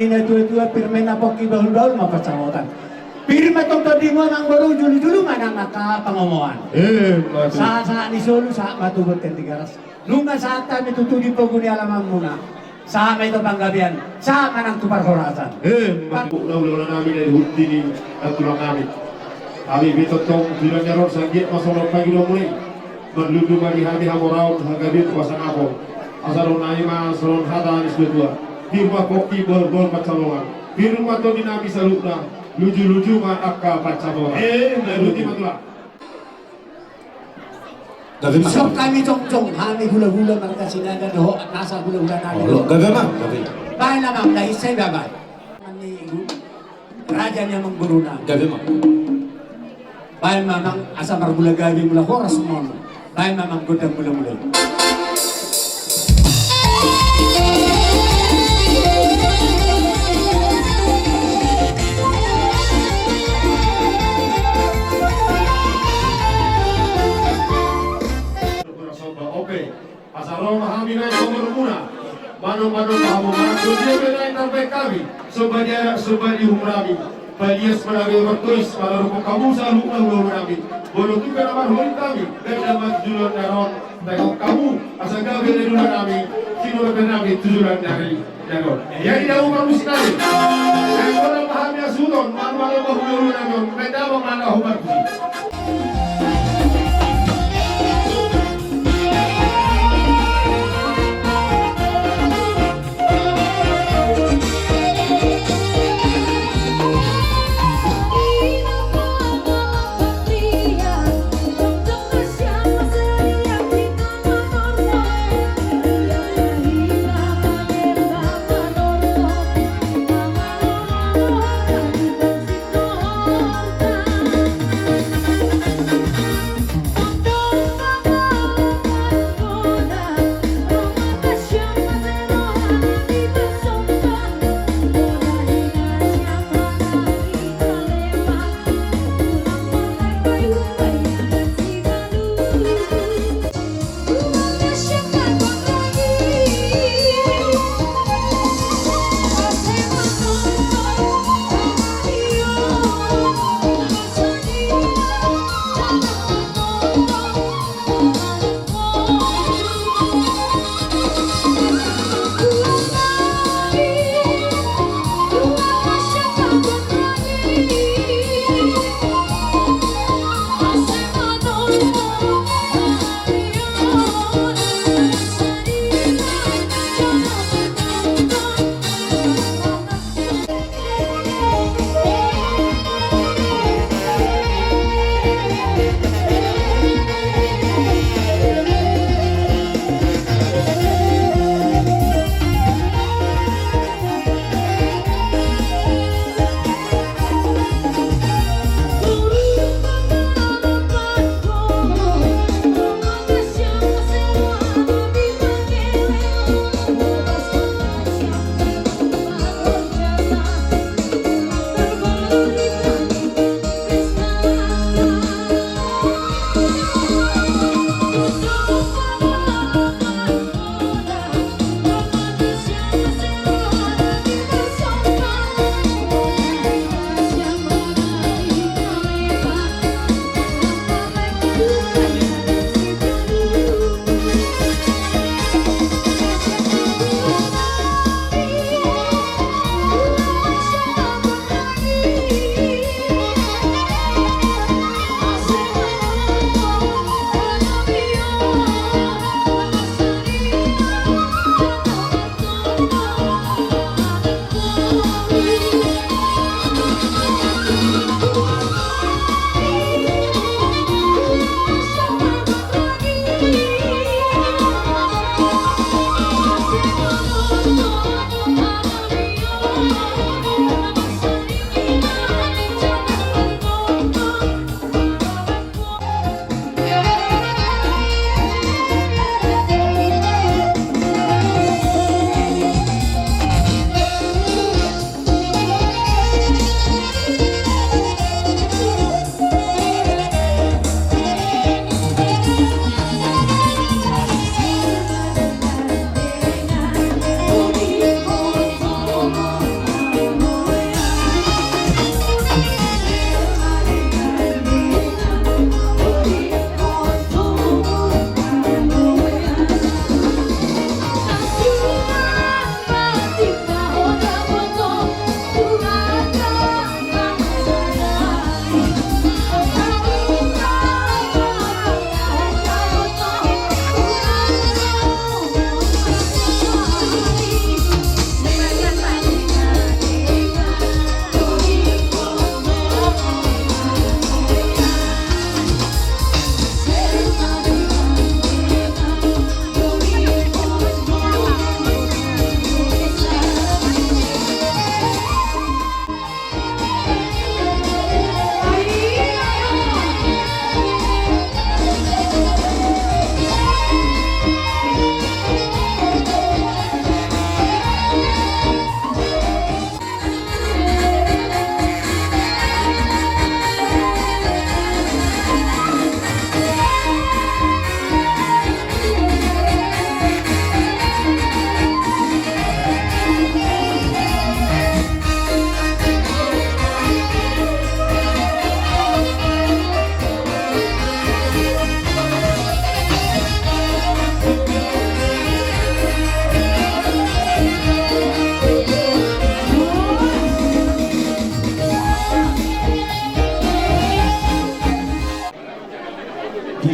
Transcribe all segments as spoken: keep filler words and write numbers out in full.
Natuatua pir ma na pongki, bahulbahul ma pansamotan. Pir ma tongtong di mual amang boru, julujulu ma nang angka pangomoan. Eh, ma tutu. Sahat, sahat ni solu, sahat ma tu bontean Tigaras. Nunga sahat hami tutu di pogu ni alamanmuna. Sahat ma i tu panggabean, sahat ma nang tu parhorasan. Eh, ma tutu. Ulaula nami na di hunti ni tulang nami. Hami pe tongtong di na jaron sanggiat ma songon pangidoan muna i. Marlundu ma di hami hamoraon, hagabeon, pasangapon. Asa ro nai ma songon hata ni situatua: Pir ma pongki, bahulbahul pansamotan. Pir ma tondi nami saluhutna, lujuluju ma angka pansamotan. Eh, na tutu. Gabe ma. Songon hami jongjong, hami hulahula marga Sinaga dohot nasa hulahula nami. Olo, gabe ma, gabe. Baen amang, na hise baen. Raja ni amang boru nami. Gabe ma. Baen ma amang, asa marmula gabe mula horas ma on. Baen ma amang gondang mulamula i. Ope. Asa ro ma hami nai tu horomuna. Manommanom ma hamu, manang songon dia pe nai tarbaen hami, somba di anak, somba di uhum nami. Palias ma na gabe martois, mangarahon hamu saluhutna hulahula nami. Molo tung pe na marhobas hami, ganda ma tu joloan ni ari on. Tangihon hamu asa gabe na nidok nami, sinurat nami tu joloan ni ari on. Jadi dabu parmusik nami. Nai holan ma hami hasuhuton, manommanom ma hulahula nami on, baen damang ma na hombar puji.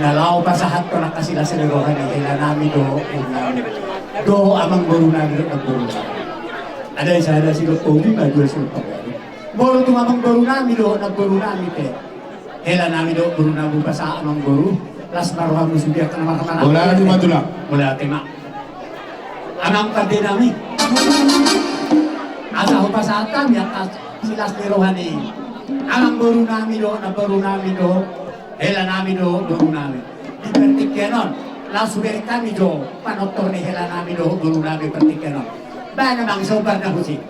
Laho pasahathon angka silas ni roha ni helanami dohot borunami, dohot amangborunami dohot namborunami. Ada sada sidok pogi ma dua sidok pogi. Molo tung amangborunami dohot namborunami pe, helanami dohot borunami hupasahat amangboru, las ma rohamu sude angka na marhamaranggi. Mauliate ma tulang. Mauliate ma. Amang pandenami, asa hupasahat hami angka silas ni roha ni amangborunami dohot namborunami dohot helanami dohot borunami. Di partingkian on, laos hubereng hami jo panortor ni helanami dohot borunami partingkian on. Baen amang sombar na husip.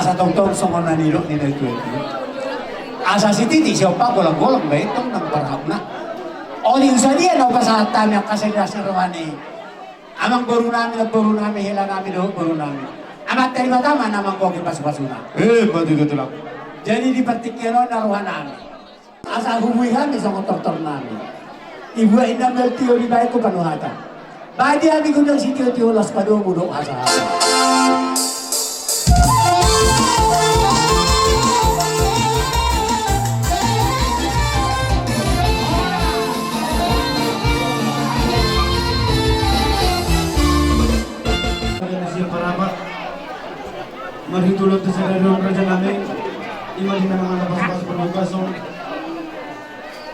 Tongtong songon na nidok ni na tuatua. Asa sititi siompa golanggolang baen tong nang parhautna. Otik sadia na hupasahat hami angka seni asi roha ni amangboru nami, namboru nami, hela nami dohot boru nami. Amanta Debata ma na manggohi pasupasuna. Emma tutu, Tulang. Jadi di partingkian on na roha nami asa hubui hami songon tortor nami. Dibuat inna mel tio dibaen tu panuhatan. Badia hami gondang sitiotio, las padomu dohot hasahatan. Marhitoloan tu sadari on, raja nami, ima di na mangala pasupasu parnabason.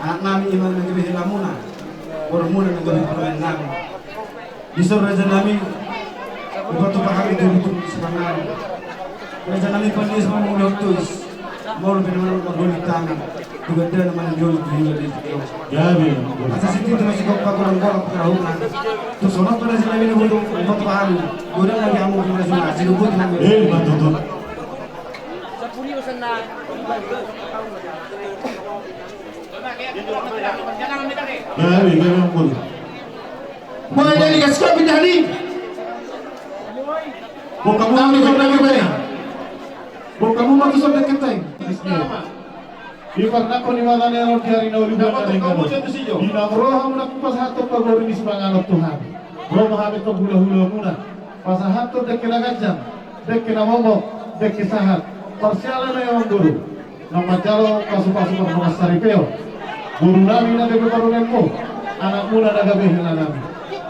Anak nami ima na gabe helamuna, borumuna na gabe parumaen nami. Dison, raja nami, dipatupa hami tu runtut sipanganon. Raja nami, pande ma mangulahon tois, molo pe na margoli tangan, tu gandana ma na nioloi tu hulahula. Asa sititi ma sigompa, golanggolang parhautna. Tu songon on pe, raja nami, na boi dipatupa hami. Godang ma di hamu di na suna, sidobot hami. Emma tutu. Gabe, gabe, ampun. Mulai dari gas kopi tadi. Buka muka tu songon daging bae. Buka muka tu songon daging bae. Di parnangkok ni mata ni ari on, di ari na uli, bulan na denggan on, di na ro hamu nangkin pasahathon pagoari ni sipanganon tu hami. Ro ma hami tu hulahulamuna pasahathon dengke na ganjang, dengke na momok, dengke sahat. Parsiala na i, amangboru, na manjalo pasupasu parhoras saripeon. Boru nami na gabe parumaenmu, anakmuna na gabe hela nami.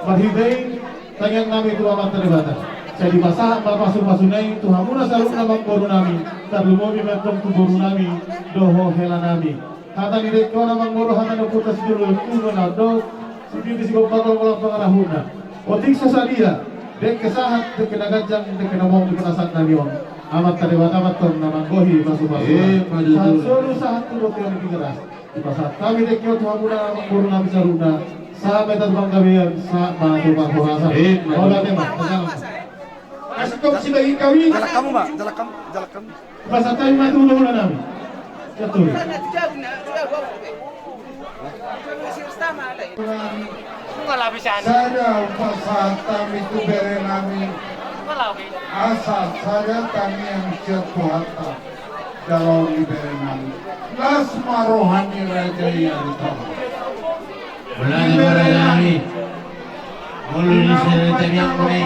Marhite i tangiang nami tu Amanta Debata, sai dipasahat ma pasupasuna i tu hamuna saluhutna, amangboru nami, tarlumobi ma antong tu boru nami dohot hela nami. Hata ni dengke on, amangboru, hata ni ompunta sijolo, tu na mandok sititi sigompa, golanggolang pangarahutna. Otik so sadia dengke sahat, dengke na ganjang, dengke na momok, dengke na sahat nami on, Amanta Debata ma antong na manggohi pasupasuna. Emma tutu. Sahat solu, sahat tu bontean ni Tigaras. Dipasahat hami dengke on tu hamuna, amangboru nami, saluhutna. Sahat ma hita tu panggabean, sahat ma tu parhorasan. Emma tutu. Olo, emma, tenang. Kasih kau si bagi kami. Jalak hamu, Mbak. Jalak hamu, jalak hamu. Pasahat hami ma tu hulahula nami. Betul. Sada pasahat hami tu bere nami. Asa sada tangiang sian Tuhanta jalo ni bere nami. Las ma roha ni raja i, ari Tuhan. Mulai dari nami. Molo di sini tadi yang mulai.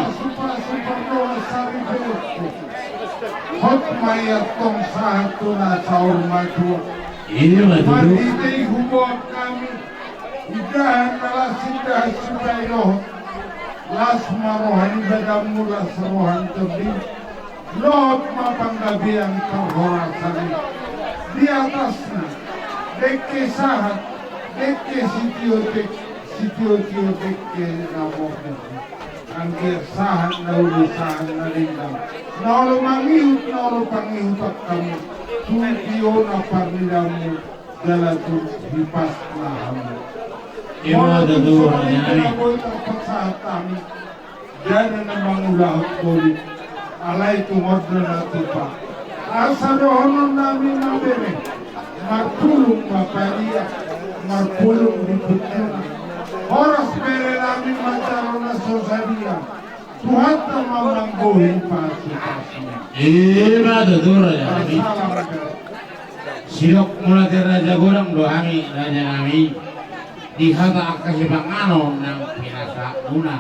Hot ma i antong sahat tu na saur matua. Iya, betul. Marhite i huboan hami indahan na las, indahan sipaidot. Las ma roha ni badanmu, las roha ni tondinmu. Lohot ma panggabean parhorasan i. Di atasna dengke sahat, dengke sitio, dengke sitiotio, dengke na momok. Anggiat sahat na uli, sahat na denggan. Na olo mangihut, na olo pangihut angka hamu tu tio na parnidaanmu jala tu hipasna hamu. Ima tutu, raja nami. Molo tung so na boi tarpasahat hami, jala na mangulahon holi, alai tung on do na tupa. Asa dohonon nami ma bere, marpulung ma padia, marpulung di punjuna. Horas bere nami manjalo na so sadia, Tuhanta ma manggohi pasupasuna. Ima tutu, raja nami. Salam bere. Sidok mauliate raja godang do hami, raja nami, di hata angka sipanganon nang pinasahatmuna.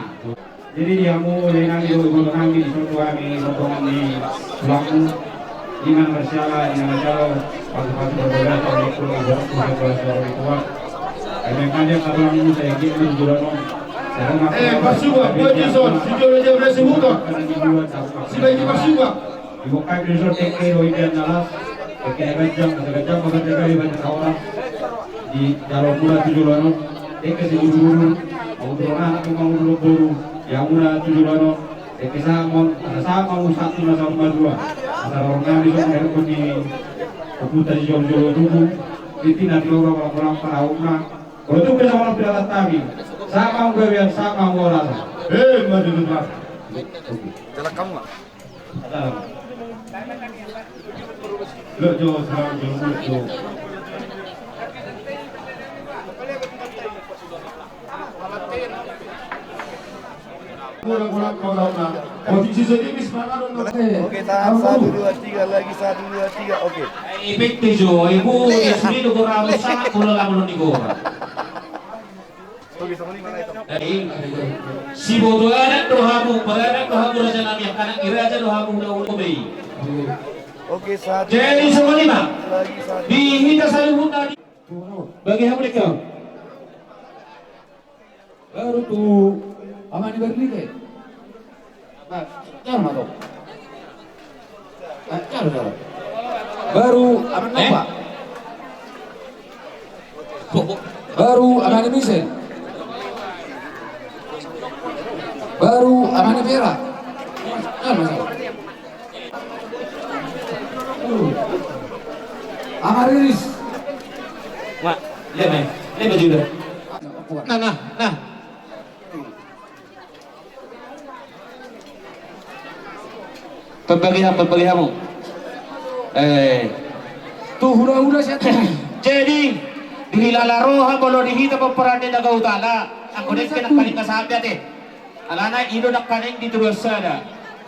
Jadi di hamu, jadi nami do, guru nami, di suatu hami rombongan ni tulangmu, di na marsiala, di na manjalo pasupasuna, di na manjalo pasupasuna, di na manjalo. Eh, pasupasu buat Dison, sijolo jam na sibuka. Sibaen pasupasu. Dibuka Dison, dengke do i baen na las, dengke na ganjang, na ganjang ma ganjang, ganjang na horas. Dijalo muna tu joloan on dengke simudurudur, mangudurhon anak, mangudurhon boru, di hamuna tu joloan on. Dengke sahat ma on, asa sahat ma muse tu na saur matua. Asa roha nami songon na nidok ni ompunta sijolojolo tubu, tintin na tiloba, golanggolang pangarahutna. Molo tung pe songon on pinasahat hami, sahat ma hamu gabean, sahat ma hamu horas. Emma tutu, Pak. Jalak hamu ma. Asa. Oke, tahan, satu, dua, tiga, lagi, satu, dua, tiga, oke. Ipikte jo, ibu, ya, sini do gora, sangat bola lamun di gora. Siboto adat do hamu, baradat do hamu raja nami, angka anak ni raja do hamu, na ulo bei. Oke, satu. Jadi songon i ma. Lagi satu. Di hita saluhutna di. Bagi hamu dek kau. Baru tu amani berlite. Nah, jangan masuk. Nah, jangan, jangan. Baru aman apa? Baru amani Misel. Baru amani Vera. Jangan masuk. Amariris. Mak, lihat nih, lihat baju udah. Nah, nah, nah. Pembagian, pembagianmu. Eh. Tu hula-hula siapa? Jadi, di hilala roha molo di hita pomparan ni Naga Utala, anggo dengke nangkaning na sampe ate. Alana i do nangkaning di tuduan sada.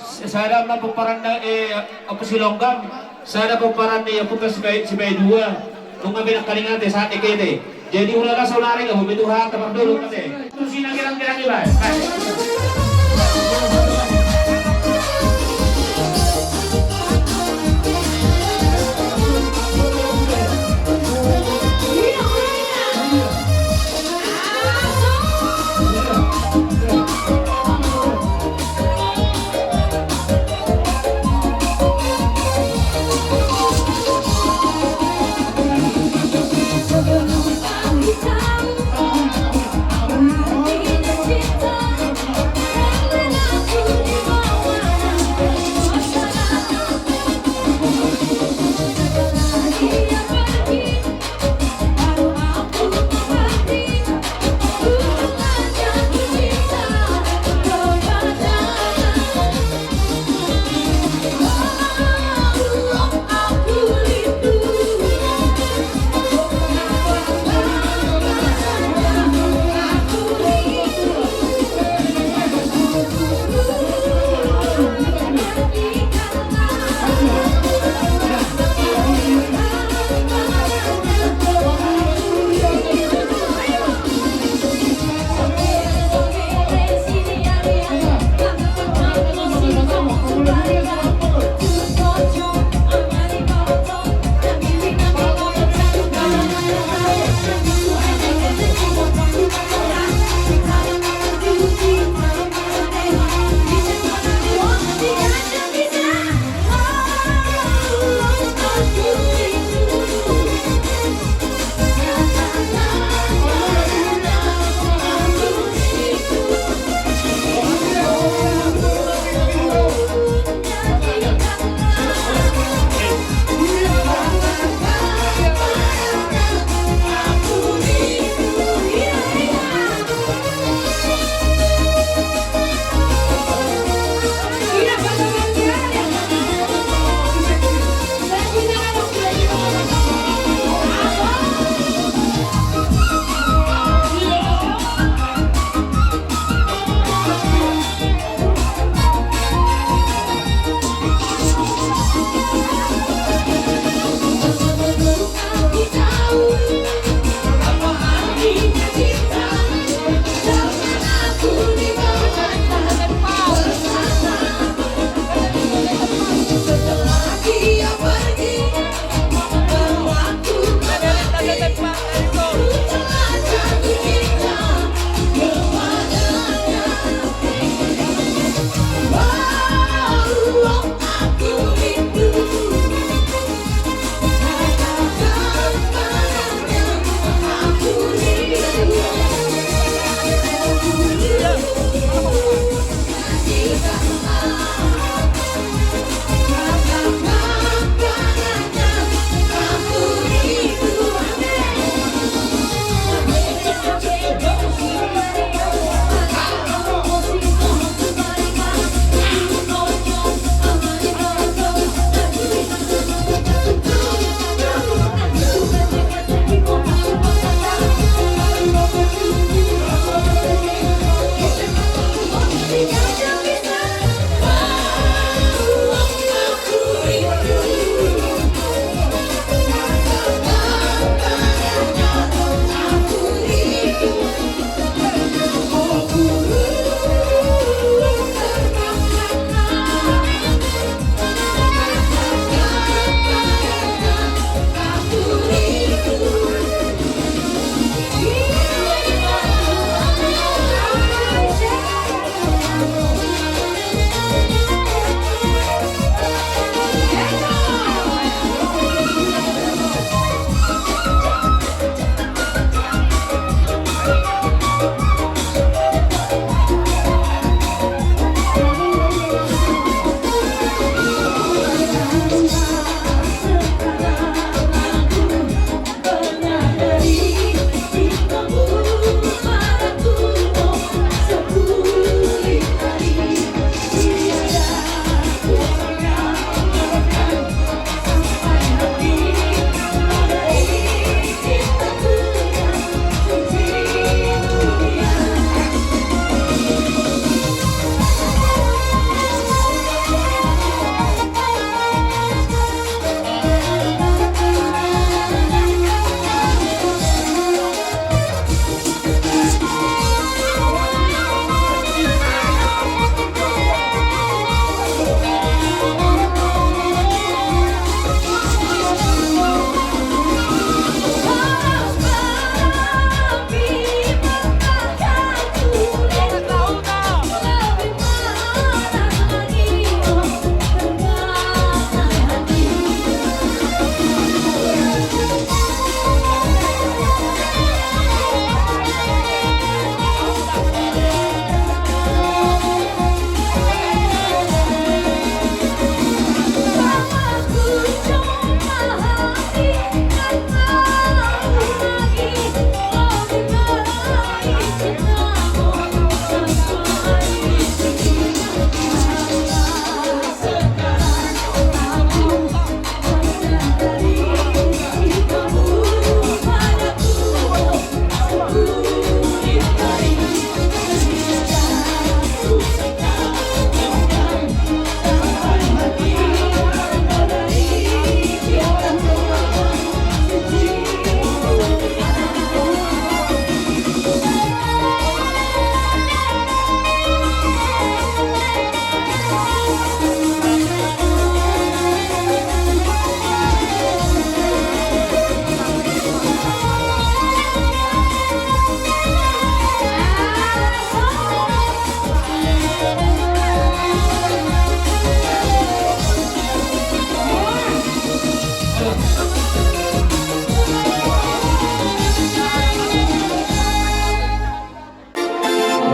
Sada ma pomparanna, eh, Ompu Silonggam, sada pomparan ni Ompunta Sibai-, Sibaidua. Nunga be nangkaning ate sahat dengke ate. Jadi ulaon saonari, gabe tu hata mardolok ate. Tu sina gerang-gerang iba.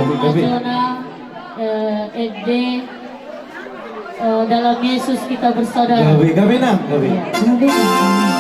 Gabe. Jona, eh, Ende, eh, dalam Yesus kita bersaudara. Gabe, gabe nang, gabe. Iya. Gabe nang.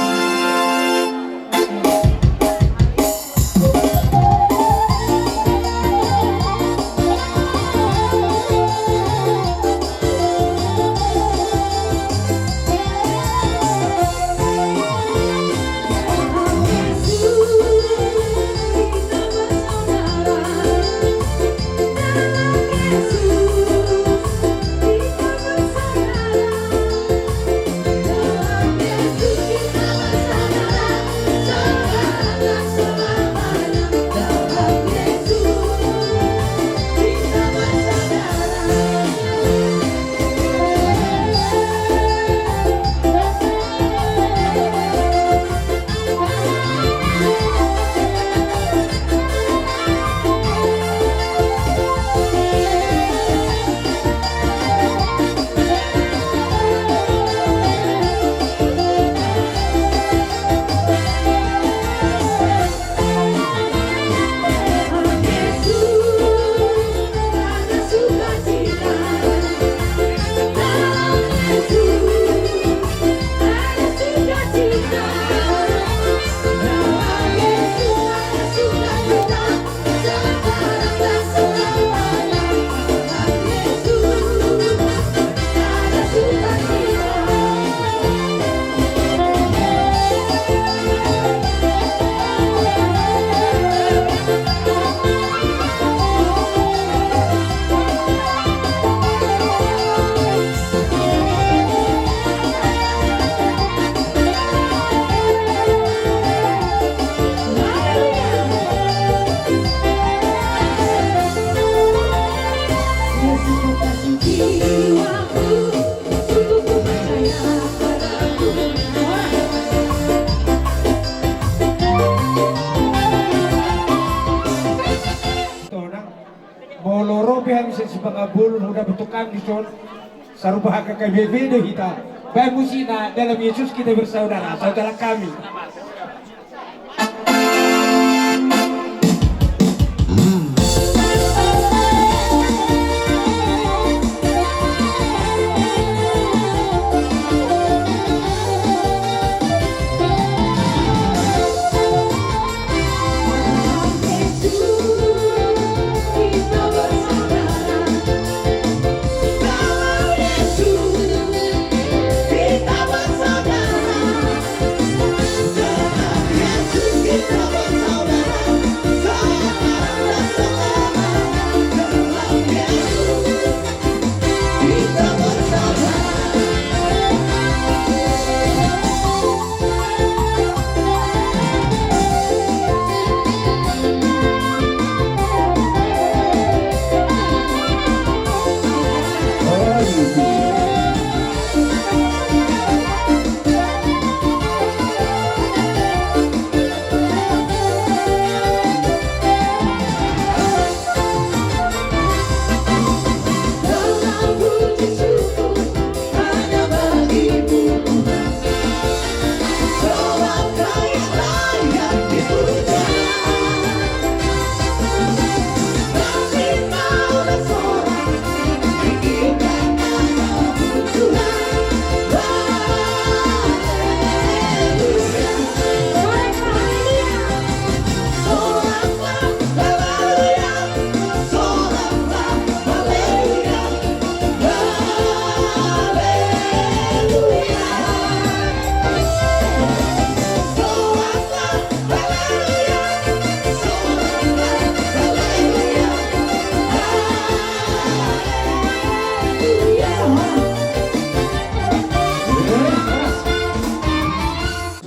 Molo ro pe hami sian Simpang Hambolon, molo dapot hami dison, sarupa angka K B B do hita. Baen musik na Dalam Yesus Kita Bersaudara, saudara kami.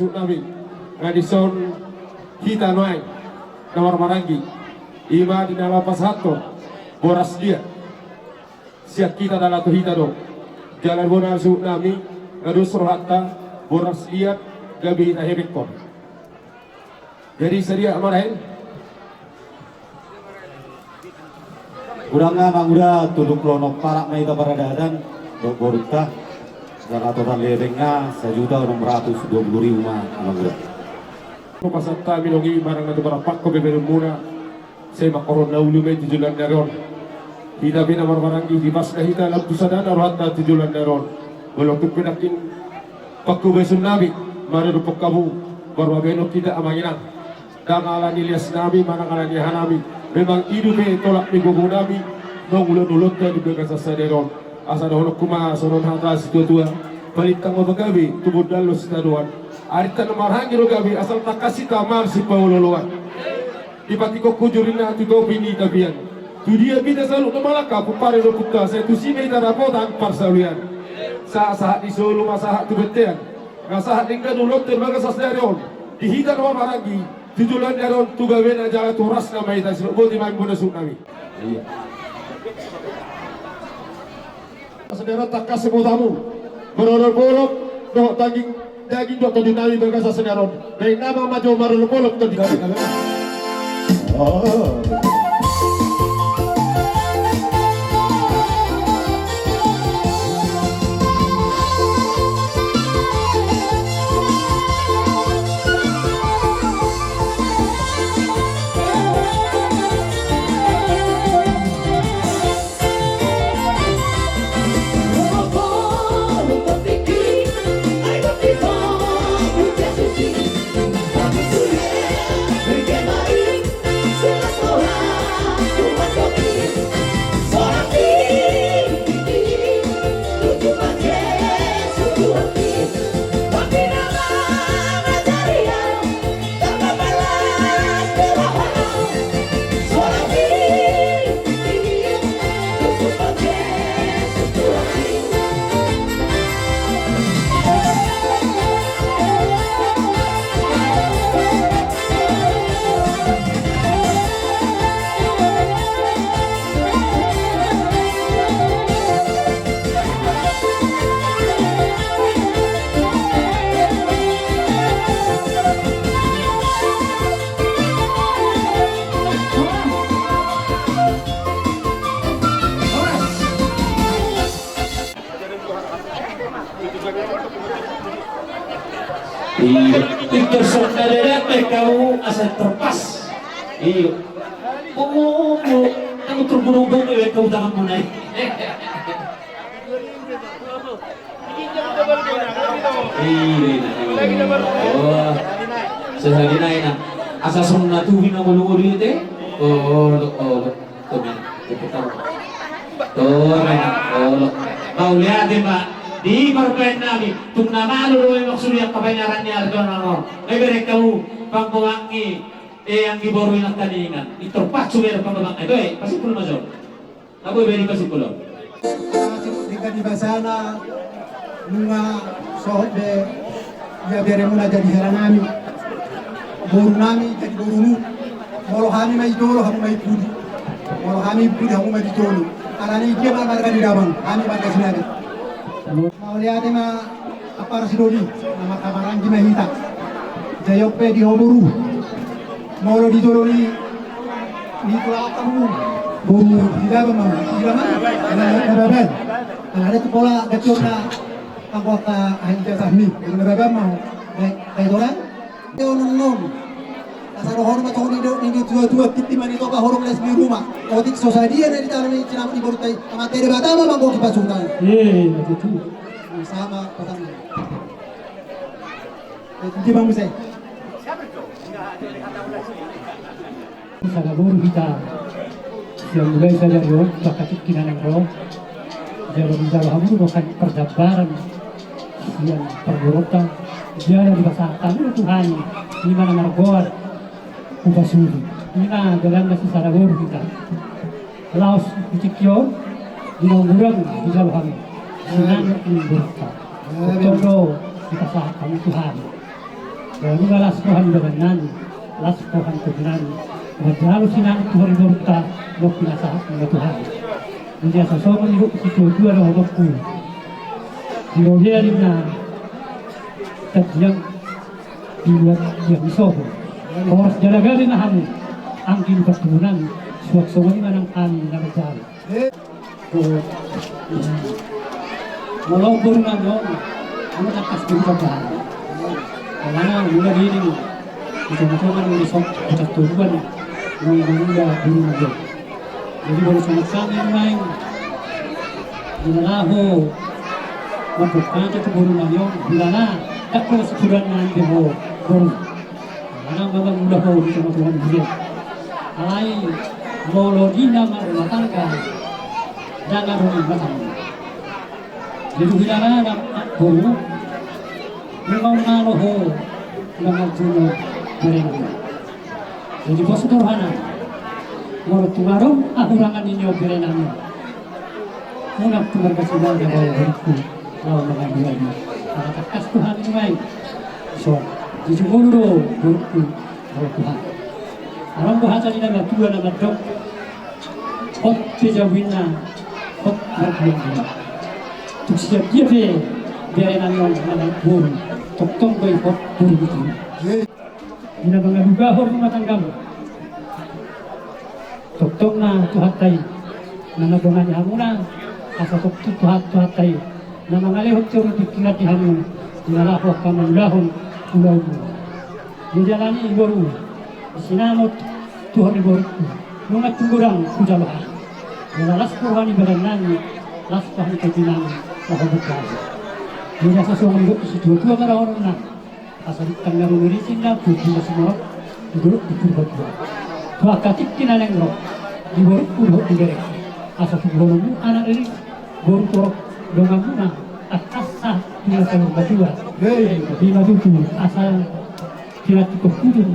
Suhut nami, na dison hita nuaeng na marmaranggi, ima di na laho pasahathon boras liat. Sian hita na laho tu hita do. Jala bona suhut nami, na dos rohanta, boras liat gabe hita hebenghon. Jadi sadia ma, Rahen? Godang, Amangula, tu dolok Lonomparak ma hita paradaton dohot borunta. Jala total lebengna sajuta onom ratus dua puluh ribu ma, Amangula. Pasahat hami nang i, manang na tumarampang pe baenonmuna. Sai mangkorhon na uli ma i tu joloan ni ari on. Hita pe na marhahamaranggi, dipasada hita lam tu sadana rohanta tu joloan ni ari on. Molo tung pe nangkin pangkobason nami maradophon hamu, marhababenon hita amang inang. Ndang ala ni lias nami manang ala ni aha nami, memang i dope tolap ni gogo nami mangulahon ulaonta di bagasan sadari on. Asa dohononku ma songon hata situatua: Palintang ma pagabe, tumundalhon sitadoan. Arinta na marhahamaranggi do gabe, asal tangkas hita marsipaolooloan. Dipatikok hujur ninna tu topi ni tapian. Tu dia pe hita saluhutna mangalangka, pomparan ni ompunta, sai tusi ma hita dapotan parsaulian. Sahat-sahat ni solu ma sahat tu bontean, nunga sahat denggan ulaonta di bagasan sadari on. Di hita na marhahamaranggi, tu joloan ni ari on, tu gabena jala tu horasna ma hita sidok. Boti ma i, bona suhut nami. Iya. Sadari on tangkas ma hamu marolopolop dohot daging, daging dohot tondi nami di bagasan sadari on. Baen nama ma jo marolopolop tondi nami. Oh. Iyo. Pintor songon na dada pe kau asa terpas. Iyo. Bobo, bobo. Kamu tergurung-gurung ya kau tanganmu naik. Iyo, iyo. Oh. Sehari naik nah. Asa songon na tuhi na ngolu-ngolu i te. Oh, oh. Tumen, tumen. Tumen, olo. Mauliate ma di parbaen nami, tung na malo do memang sude angka painaran ni ari on. Ai bereng hamu, panggoangi, eh, anggi boru inang tani ingan. Pintor patsu be panggoang, eh, toe, pasimpul ma jo. Tabo be di pasimpul on. Denggan ni basana, nunga sohot be, ia beremuna jadi hela nami. Boru nami jadi borumu. Molo hami ma di tolo, hamu ma di pudi. Molo hami di pudi, hamu ma di tolo. Alani dia ma marga ni damang, hami marga Sinaga. Mauliate ma. Apar sidoli, nama kamaranggi ma hita. Jayok pe di ho boru. Molo di tolo ni, ni tolo apa mu? Boru, di dalam mau, di dalam mau. Nah, nah, nah, nah. Nah, ada tu pola gacor na, aku aka, ah, ijazah ni, di dalam mau. Baik, baik orang. Dia nonton. Asa dohonon ma songon i do, ni tua-tua, tintin ma ni topa, horong les ni ruma. Otik so sadia na di tangan ni cinamot ni boruta i. Amanta Debata ma manggohi pasupasu. Eh, betul. Sama, pasangan. Eh, tintin ma muse. Sada boru hita. Sian mulai sadari on, bahen tingki na naeng ro. Jala dijalo hamu do kan pardambaran sian parboruonta. Jala dipasahat hamu do tu hami, i ma na margoar Hupasudi. I ma dalanna sisada boru hita. Laos di tingki on, di na hurang dijalo hami sinamot ni boruonta. Tong do dipasahat hamu tu hami. Jala nunga las roha ni badan nami, las roha ni tondi nami, manjalo sinamot tu hami boruonta, nunga pinasahat muna tu hami. Jadi asa songon nidok ni situatua dohononku. Di robean ninna tandiang, di luat tiang ni sopo. Horas jala gabe ma hamu, anggi ni partubu nami, suang songon i ma nang hami na manjalo. Molo boru nami on, hamu tangkas di ucap bahan. Karena mula di ini, di tengah-tengah ini sok ucap tubuan. Mangula boru nami on. Jadi boru songon hami nuaeng, di na laho mambuat hata tu boru nami on, di na dang pola sipuran nami ho boru. Alana ma mangula ho di tongatonga ni huria. Alai molo di na marumah tangga, dang adong rumah tangga. Jadi di na na boru, memang malo ho mangalpuno bere nami. Jadi pos do rohana, molo tung adong hahurangan ni on bere nami, unang tu marga Sinaga do borungku laho mangalualuhon. Ala tangkas do hami nuaeng. So, di jumolo do borungku laho tu hami. Adong do hata ni na matua na mandok, hot pe jabu inna, hot marjuang inna. Tung sian dia pe bere nami on mangalap boru, tongtong do i hot boru ni tua. Di na mangalugahon rumah tanggamu, tongtong ma Tuhanta i na mandongani hamuna, asa tongtong Tuhan, Tuhanta i na mangalehon toru pingkiran di hamu, di na laho hamu mangulahon ulaonmuna. Di jala ni i boru, di sinamot tu ho ni borungku, nunga tung godang hujalo hami. Jala las do roha ni badan nami, las do roha ni tondi nami, laho berkelahi. Di na sasongon i do tu situatua ma dohononna. Asa di tangga rumirisin na putih na sumorop, di dolok di Purbatua. Tu angka tingki na naeng ro, di borungku dohot di berengku. Asa tu bolonmu anak ri, boru torop donganmuna, tangkas sahat tu na saur matua. Hei. Di na tutu, asa pinantikhon hujur.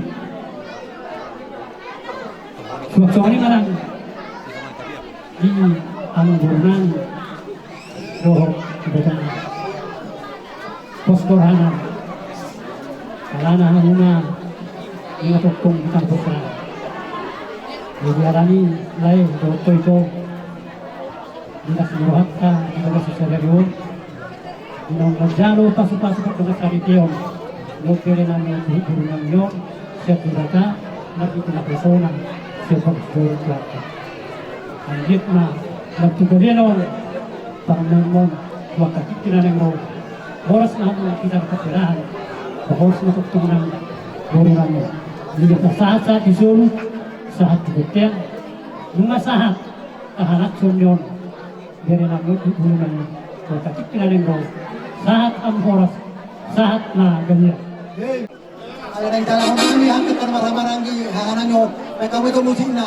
Suang songon i ma nang di amang boru nami dohot di badan nami. Pos do rohana, alana hamuna nunga tongtong di tangkos ra. Jadi alani lae dohot ho ito, di las ni rohanta di bagasan sadari on, di naung manjalo pasupasu pardongan saripeon dohot bere nami on dohot boru nami on, sian Debata marhite na pasona sian bagas joro Tuhanta. Anggiat ma lam tu gabe on pangumaon tu angka tingki na naeng ro. Horas ma hamu di tano Parderahan, horas ma tongtong nang boru nami on. Di na sahat-sahat di solu, sahat di bontean, nunga sahat hahalashon ni on bere nami on dohot boru nami on tu angka tingki na naeng ro. Sahat hamu horas, sahat ma gabe on. Ala naeng talahon nami, hampir kan marhaha maranggi haha nami on. Baik, hamu ito musikna.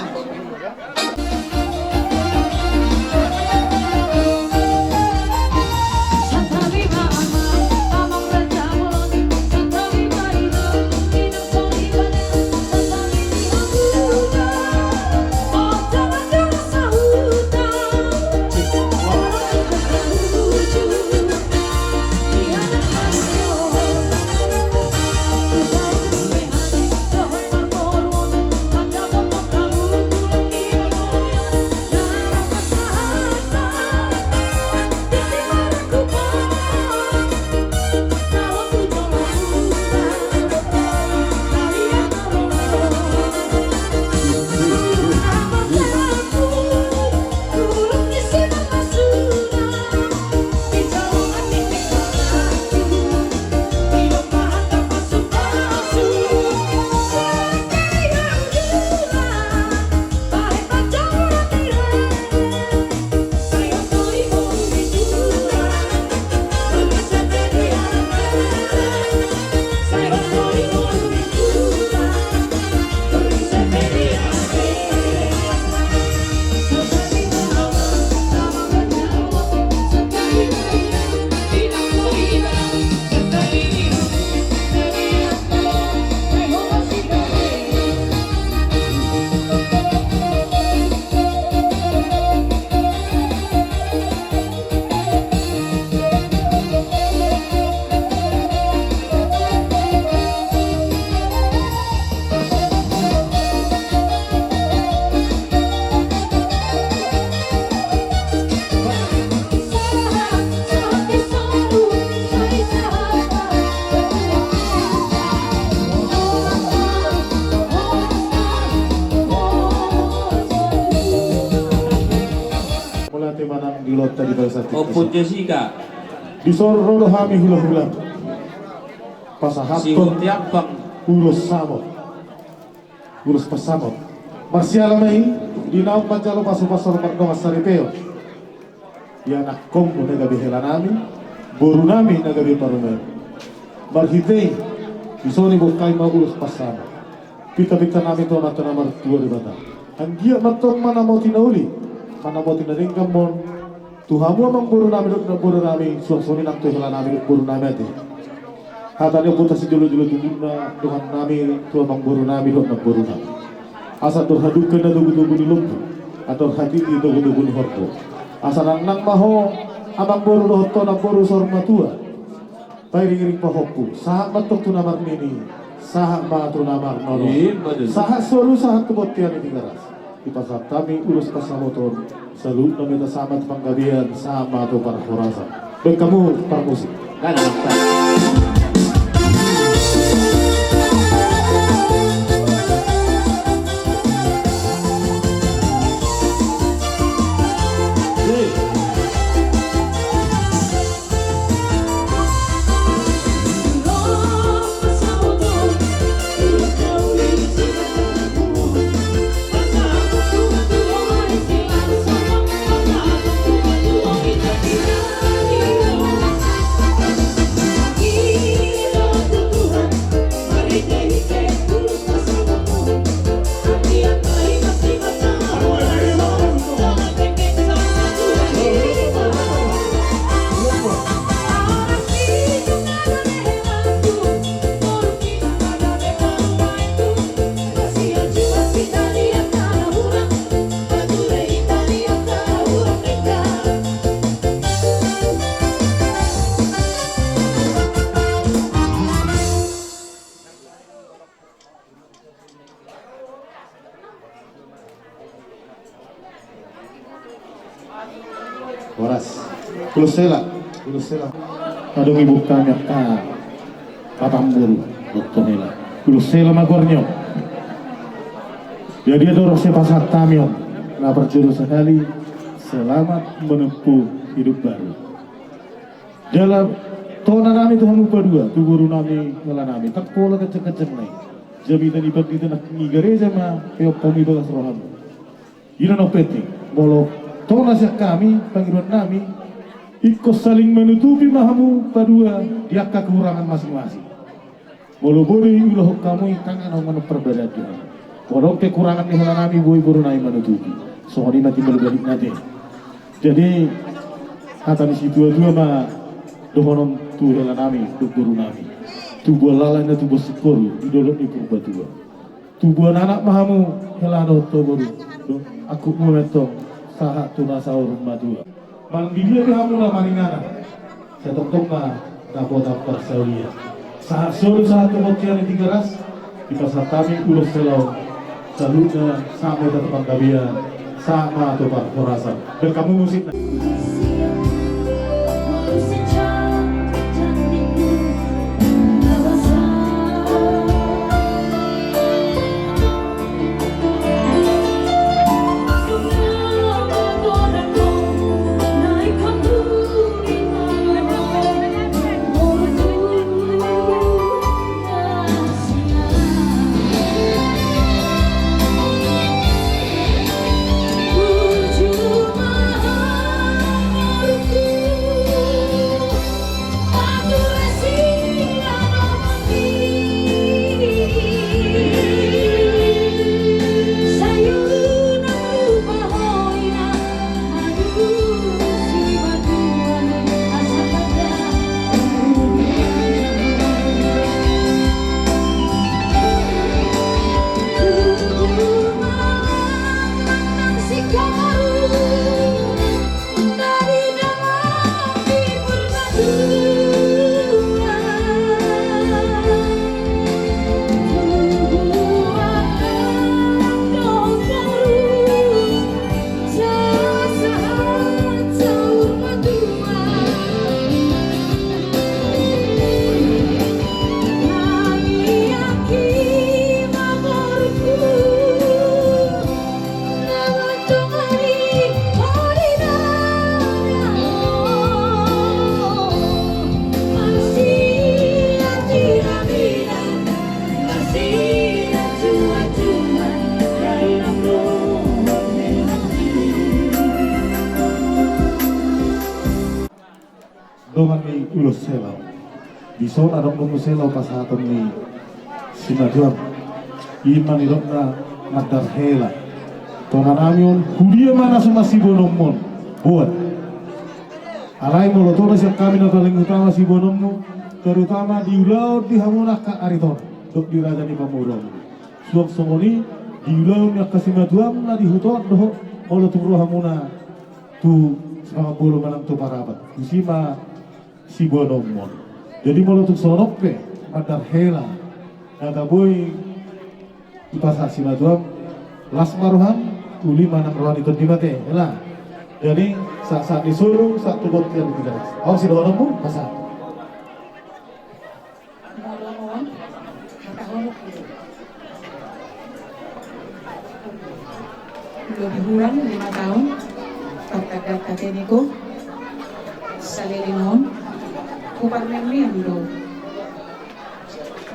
Mauliate ma nang di ulaonta di bagasan tingki. Ompung Jessica. Dison ro do hami hulahula pasahathon ulos samot, ulos pansamot Marsiala ma i, di naung manjalo pasupasu mardongan saripeon. Di anakkonmu na gabe helanami, borunami na gabe parumaenmu. Marhite i, dison i bongkai ma ulos pansamot. Pintapintanami tu Amanta na martua Debata. Anggiat ma antong manamoti na uli, manamoti na denggan ma on. Tu hamu amangborunami dohot namborunami, suang songon i nang tu helanami dohot borunami ate. Hata ni ompunta sijolojolo tubu ma dohononnami tu amangborunami dohot namborunami. Asa andor hadungka na togutogu ni lombu, andor hatiti togutogu ni horbo. Asa nangnang ma ho amangboru dohot ho namboru saur matua. Pairingiring pahompu, sahat ma antong tu na marnini, sahat ma tu na marnono. Ima tutu. Sahat solu, sahat tu bontean ni Tigaras. Dipasahat hami ulos pansamoton, saluhutna ma hita sahat ma tu panggabean, sahat ma tu parhorasan. Baen hamu parmusik. Kan, kan. Horas. Ulos hela. Ulos hela. Adong i bukami angka patambul dohot hela. Ulos hela ma goarna on. Jadi adong rasa pasahat hami on. Na parjolo sahali, selamat menempuh hidup baru. Jala tona nami tu hamu padua, tu boru nami, hela nami, ndang pola ganjang-ganjang nai. Jamita ni pandita nang ni gareja ma peop hamu i bagas rohamu. I do na penting, molo tona sian hami, pangidoan nami, ingkon saling menutupi ma hamu padua di angka kekurangan masing-masing. Molo boi diulahon hamu i, tangan on manang parbadaan di hamu. Molo kekurangan ni hela nami, boi boru nami manutupi. Songon i ma timbal balik nate. Jadi, hata ni situa-tua ma dohonon tu hela nami, dohot boru nami. Tubuan lalai na tubuan singkoru, di dolok ni Purbatua. Tubuan anak ma hamu, hela dohot ho boru. Dohot angkup muna antong, sahat tu na saur matua. Manang di dia pe hamu na maringanan, sai tongtong ma dapotan parsaulian. Sahat solu sahat tu bontean ni Tigaras, dipasahat hami ulos hela on, saluhutna sahat ma hita tu panggabean, sahat ma tu parhorasan. Baen hamu musikna. Dongan ni ulos hela. Dison adong do muse laho pasahaton ni simatua. Ima nidokna mandar hela. Tona nami on, hudia ma na so masibonomon. Buat. Alai molo tona sian hami na paling utama sibonommu, terutama di ulaon di hamuna angka ariton. Dok di raja ni pamoruon. Suang songon i, di ulaon ni angka simatuam na di huta on dohot molo tung ro hamuna tu Sipangan Bolon manang tu Parapat. Tusi ma sibonomon. Jadi molo tung songon on pe mandar hela na tabo i dipasahat simatuam, las ma roham, uli manang roha ni tondi mate, hela. Jadi sahat-sahat ni solu, sahat tu bontean di tiga. Au sidohononmu, pasahat. Molo on, hatahononku. Lobi hurang lima taon, partandaanta teniku, saleleng on, huparmeammeam do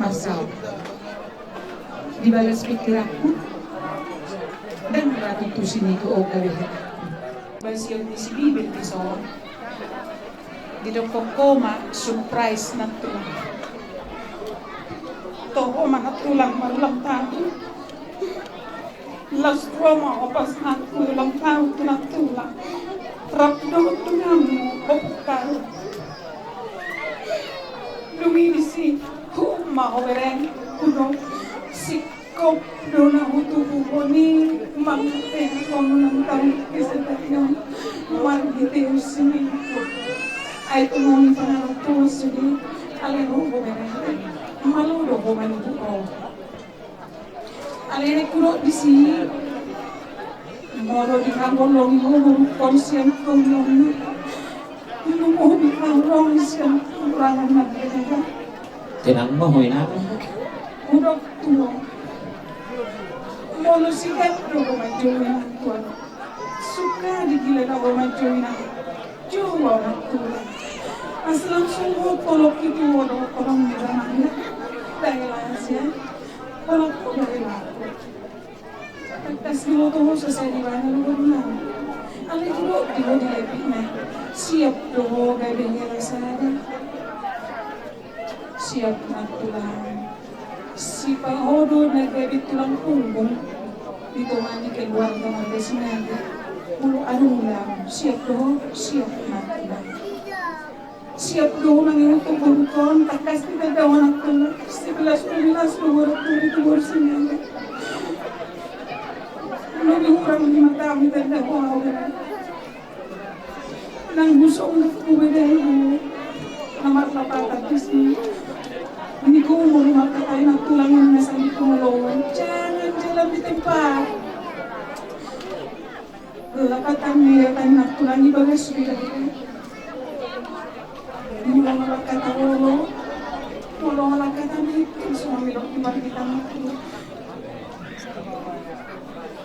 marsaor. Dibalas pikiranku, ndang ra tutu sinitu on gabe hetanku. Basion ni si Bibel dison. Didokkon ho ma surprise nantulang. Toho ma nantulang marulang tahun. Laos ro ma ho pas nangku ulang tahun tu nantulang. Rap dohot donganmu, ompung Karung. Dung i disi, huhut ma ho bereng, hudok, si Kop do na hutubuhon i, mangkatehon ho ulang tahun kesedayon, marhite usi ningku. Ai tumoni pangarantoan sude, alai ho bereng, malo do ho manungkun ho. Alai na hudok disi, molo dihaholongi ho, ho sian tongon. Nunga ho dihaholongi sian tulangan na bereng. Tenang ma ho inang. Hudok tu ho. Molo siap do ho manjou inang tulang. Suka digilala ho manjou inang. Jou ho nang tulang. Asa langsung ho tolok i tu ho dohot holong ni damang na. Dai las ya. Holong ho dai las. Tangkas diboto ho so sai dibana luhutna. Alai didok di ho di lepitna. Siap do ho gabe hela sada. Siap ma tulang. Sipaho do na gabe tulang punggung. Di tonga ni keluarga marga Sinaga. Molo adong ulaon. Siap do ho, siap ma tulang. Siap do ho mangihuthon borungkon, tangkas ditanda ho nang tulang, sebelas dua belas do ho rap tu boru Sinaga. Lobi hurang lima taon ditanda ho au. Nang husong na hubadai ho. Na marlapatan disi. Ningku molo markatai nang tulang na sandiri molo. Jangan jalan di tempat. Lapatan ni datan nang tulang i bagas sudah. Molo ngalangkata olo, molo ngalangkata miti, so mamilok di margitang aku.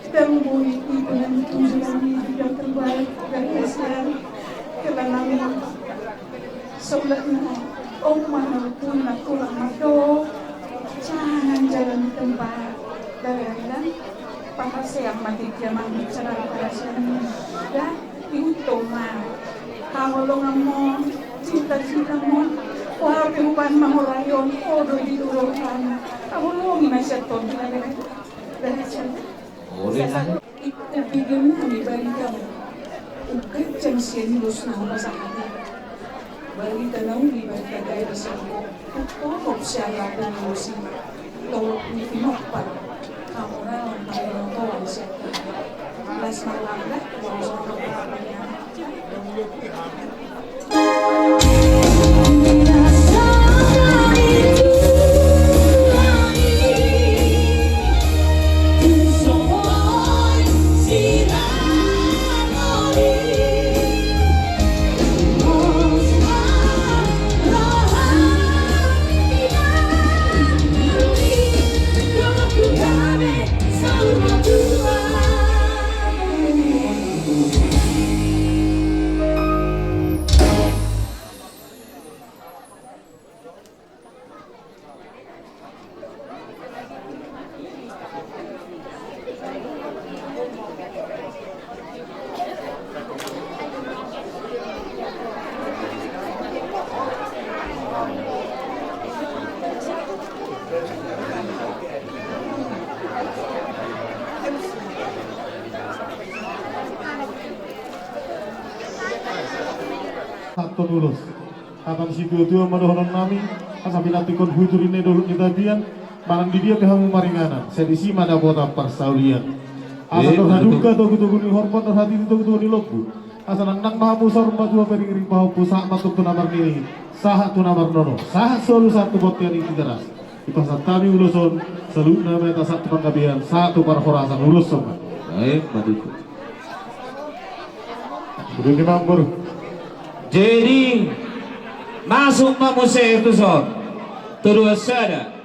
Kita membui itu dengan tujuan di bidang terbaik dari Islam. Karena memang Saulatna, o manang pun na tulang ma do, jangan jalan di tempat. Dagalan, pahaseang ma tingki amang bicara pahaseang. Da, ihuthon ma. Haholonganmon, cinta-cintamon, o hape hubahen ma ho rayon, o do di dolok an. Haholongi ma sian tonti na bere. Dagalan. Olo, inang. Ita bege nami barita. Uga jam sian dos na hupasahat. Barita na uli, barita gabe sian ho. Totop sian lapo ni ulos i. Tolop ni pinompar. Hamoraon, hamoraon sian ho. Las marlangga, uang songon. Ulos. Hata ni situatua ma dohonon nami, asa pinantikhon hujur i dohot ni tapian, manang di dia pe hamu maringanan, sai disi ma dapotan parsaulian. Asa dohot haduka togutogu ni horbo, dohot hatiti togutogu ni lombu. Asa nangnang ma hamu saur matua, pairingiring pahompu, sahat ma tu na marnini, sahat tu na marnono, sahat solu sahat tu bontean i Tigaras. Dipasahat hami ulos on, saluhutna ma i sahat tu panggabean, sahat tu parhorasan, ulos on ma. Baik, Pak Duku. Sudah ni mambor. Jadi, masuk ma muse tu son. Tu dua sada.